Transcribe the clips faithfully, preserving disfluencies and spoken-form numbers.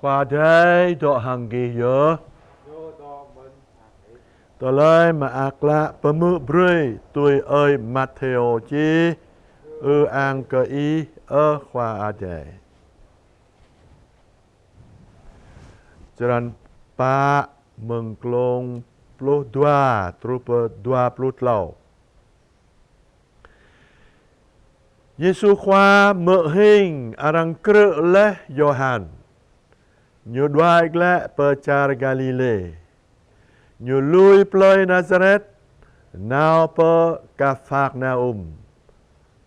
Khua Adai dŏ hăng gih yơh. Tơlơi Mơak Klă pơhmư̆ brơi tui ơi Mathêô čih. Ư-ang kơ Ih, ơ Khua Adai. Črăn pă, mơ̆ng klông pluh dua truh pơ dua pluh klâo. Yêsu Khua hmư̆ hing arăng krư̆ laih Yôhan, Ñu đuaĭ glaĭ pơ čar Galilê. Ñu lui plơi Nazaret, nao pơ Kapharnaum,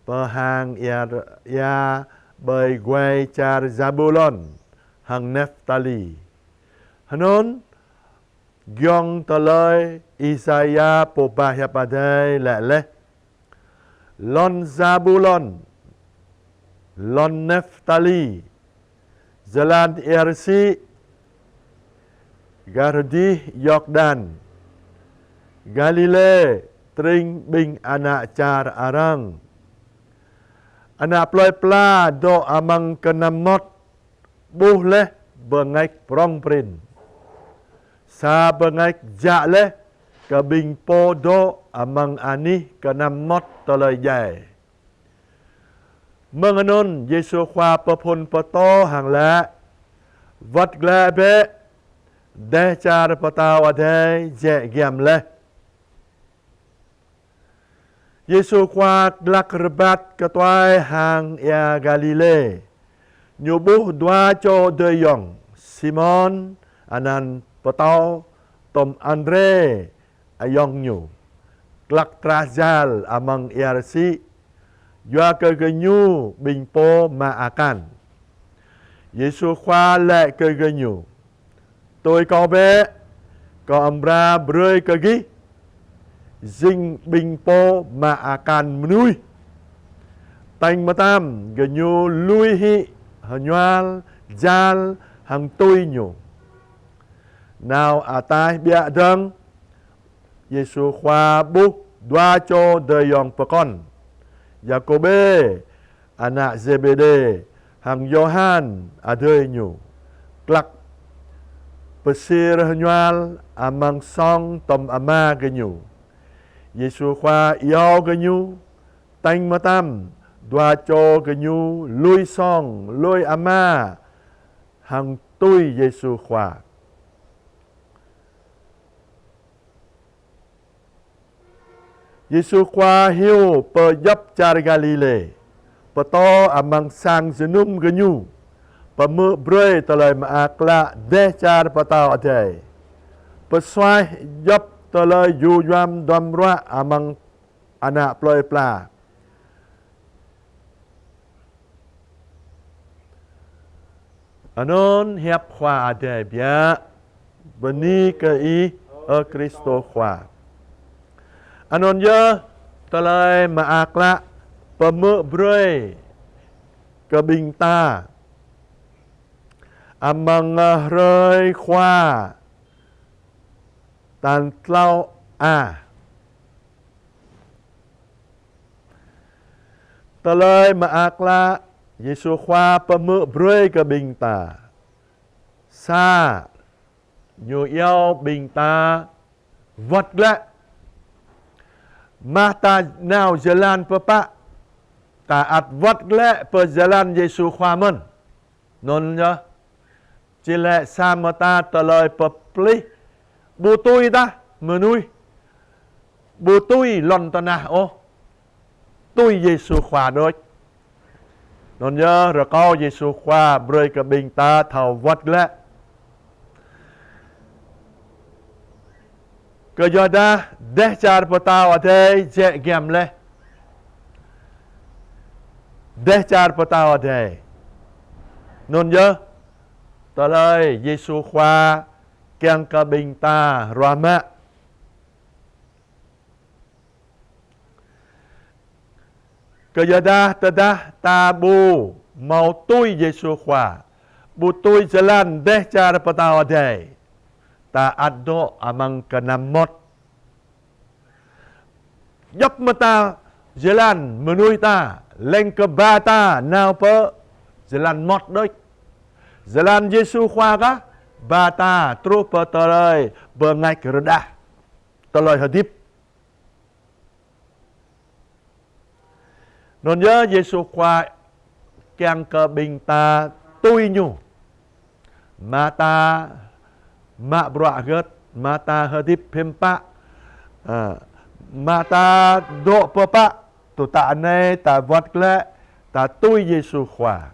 pơ hang ia, ia ƀơi guai čar Zabulon hăng Nephtali. Hơnŭn giŏng tơlơi Isaia pô ba hiăp Adai laĭ laih: Lŏn Zabulon, lŏn Nephtali, jơlan ia rơsĭ gah hơdih Yordan, Galilê, tring ƀing ană čar arăng. Ană plơi pla dŏ amăng kơnăm mŏt ƀuh laih bơngač prŏng prin. Sa bơngač jak laih kơ ƀing pô dŏ amăng anih kơnăm mŏt tơlơi djai. Mơ̆ng anŭn Yêsu Khua pơphun pơtô hăng laĭ: Wơ̆t glaĭ bĕ, dêh čar pơtao adai jĕ giăm laih. Yêsu Khua glăk rơbat kơtuai hang ia Galilê. Ñu ƀuh dua čô adơi ayŏng, Simôn anăn Pơtâo, tôm Andrê ayŏng ñu, glăk trah jal amăng ia rơsĭ, yua kơ gơñu ƀing pô mă akan. Yêsu Khua laĭ kơ gơñu: Tui Kâo bĕ, Kâo amra brơi kơ gih jing ƀing pô mă akan mơnuih. Tañ mơtam gơñu lui hĭ hơñual jal hăng tui Ñu. Nao ataih ƀiă dơ̆ng, Yêsu Khua ƀuh dua čô adơi ayŏng pơkŏn, Yakôbê ană Zêbêđê hăng Yôhan adơi ñu, glăk pơsir hơñual amăng song tôm ama gơñu. Yêsu Khua iâu gơñu. Tañ mơtam dua čô gơñu lui song, lui ama hăng tui Yêsu Khua. Yêsu Khua hyu pơ djŏp čar Galilê, pơtô amăng sang jơnum gơñu, pơhmư̆ brơi tơlơi mơak klă dêh čar pơtao adai, pơsuaih djŏp tơlơi ju juăm duăm ruă amăng ană plơi pla. Anŭn hiăp Khua Adai biă. Bơni kơ Ih, ơ Kristô Khua. Anŭn yơh tơlơi mơak klă pơhmư̆ brơi kơ ƀing ta amăng hrơi Khua tal klâo a. Tơlơi mơak klă Yêsu Khua pơhmư̆ brơi kơ ƀing ta. Sa, Ñu iâu ƀing ta wơ̆t glaĭ. Mơ̆ ta nao jơlan pơpă, ta ăt wơ̆t glaĭ pơ jơlan Yêsu Khua mơ̆n. Anŭn yơh, či laĭ sa mơta tơlơi pơplih, ƀu tui tah mơnuih, ƀu tui lŏn tơnah ôh, tui Yêsu Khua đôč. Anŭn yơh rơkâo Yêsu Khua brơi kơ ƀing ta thâo wơ̆t glaĭ. Kơyuadah dêh čar pơtao adai jĕ giăm laih. Dêh čar pơtao adai. Anŭn yơh tơlơi Yêsu Khua kiăng kơ ƀing ta ruah mă. Kơyuadah tơdah ta ƀu hmâo tui Yêsu Khua, ƀu tui jơlan dêh čar pơtao adai, ta ăt dŏ amăng kơnăm mŏt. Djŏp mơta jơlan mơnuih ta, leng kơ ba ta nao pơ jơlan mŏt đôč. Jơlan Yêsu Khua kah ba ta truh pơ tơlơi bơngač rơđah, tơlơi hơdip. Anŭn yơh Yêsu Khua kiăng kơ ƀing ta tui Ñu. Mă ta mă bruă hơget, mă ta hơdip hiư̆m pă, a, mă ta dŏ pơpă, tŭ ta anai ta wơ̆t glaĭ, ta tui Yêsu Khua.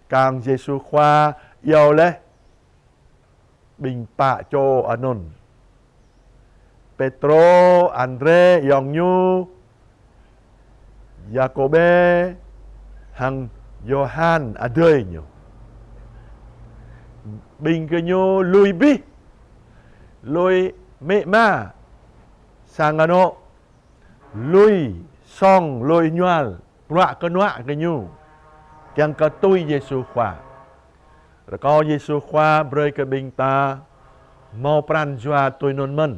Kar Yêsu Khua iâu laih ƀing pă čô anŭn: Pêtrô, Andrê ayŏng ñu, Yakôbê hăng Yôhan adơi ñu. Ƀing gơñu lui abih, lui amĭ ama, sang anŏ, lui song, lui ñuăl, bruă kơnuă gơñu, kiăng kơ tui Yêsu Khua. Rơkâo Yêsu Khua brơi kơ ƀing ta hmâo pran jua tui anŭn mơ̆n.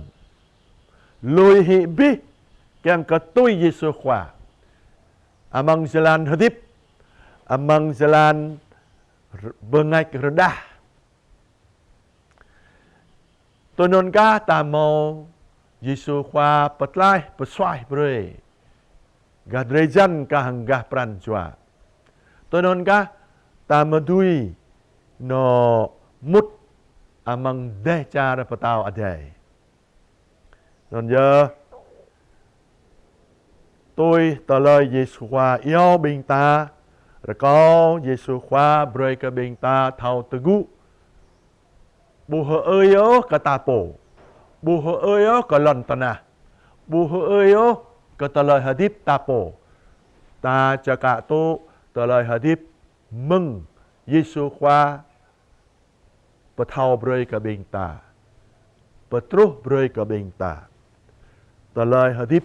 Lui hĭ abih kiăng kơ tui Yêsu Khua. Amăng jơlan hơdip, amăng jơlan r-, bơngač rơđah. Tui anŭn kah ta hmâo Yêsu Khua pơtlaih pơsuaih brơi gah drơi jăn kah hăng gah pran jua. Tui anŭn kah ta mơ̆ dưi nao mŭt amăng dêh čar pơtao adai. Anŭn yơh, tui tơlơi Yêsu Khua iâu ƀing ta, rơkâo Yêsu Khua brơi kơ ƀing ta thâo tơgŭ. Ƀu hơơi ôh kơ ta pô, ƀu hơơi ôh kơ lŏn tơnah, ƀu hơơi ôh kơ tơlơi hơdip ta pô. Ta čơkă tŭ tơlơi hơdip mơ̆ng Yêsu Khua pơthâo brơi kơ ƀing ta, pơtruh brơi kơ ƀing ta tơlơi hơdip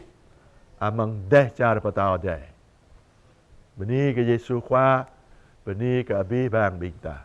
amăng dêh čar pơtao adai. Bơni kơ Yêsu Khua, bơni kơ abih bang ƀing ta.